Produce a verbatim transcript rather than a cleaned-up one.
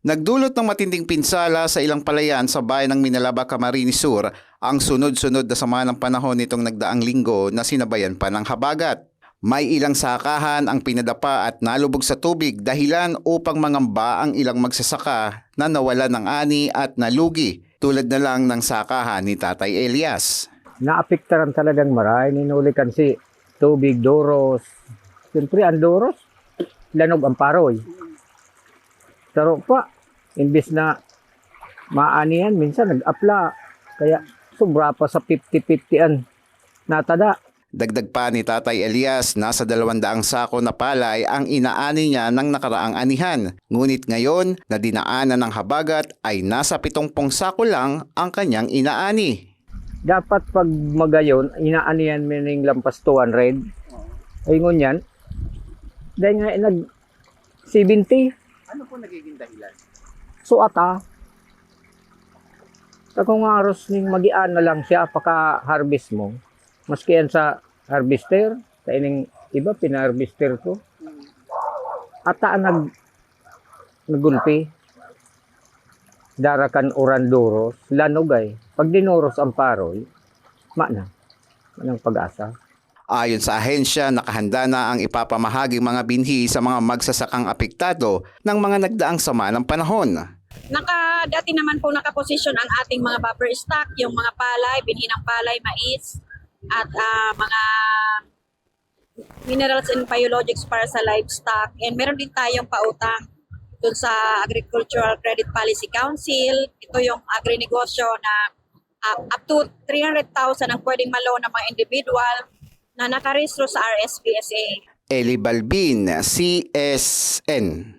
Nagdulot ng matinding pinsala sa ilang palayan sa bayan ng Minalaba, Camarines Sur, ang sunod-sunod na sama ng panahon nitong nagdaang linggo na sinabayan pa ng habagat. May ilang sakahan ang pinadapa at nalubog sa tubig, dahilan upang mangamba ang ilang magsasaka na nawalan ng ani at nalugi, tulad na lang ng sakahan ni Tatay Elias. Naapektaran talagang maray, ninuli kan si tubig, doros. Siyempre, ang doros, lanog ang paroy. Saro pa, imbis na maanihan, minsan nag-apla. Kaya sobra pa sa fifty fifty an natada. Dagdag pa ni Tatay Elias, nasa dalawang daang sako na palay ang inaani niya ng nakaraang anihan. Ngunit ngayon na dinaanan ng habagat ay nasa pitongpong sako lang ang kanyang inaani. Dapat pag magayon, inaanihan mo ning lampas two hundred. Ay ngunyan, dahil nga nag seventy. Ano po nagiging dahilan? So ata, sa kung aros ning magian na lang siya, paka-harvest mo. Maski yan sa harvester, sa ining iba, pina-harvester ko. Ata ang nag-, nagulpi. Darakan uran doros, lanog ay. Pag dinoros ang paroy, mana. Manang pag-asa. Ayon sa ahensya, nakahanda na ang ipapamahaging mga binhi sa mga magsasakang apektado ng mga nagdaang sama ng panahon. Naka, dati naman po nakaposisyon ang ating mga buffer stock, yung mga palay, binhi ng palay, mais, at, ah, mga minerals and biologics para sa livestock. And meron din tayong pautang dun sa Agricultural Credit Policy Council. Ito yung agrinegosyo na, ah, up to three hundred thousand ang pwedeng ma-loan ng mga individual na nakarehistro sa R S P S A. Eli Balbin, C S N.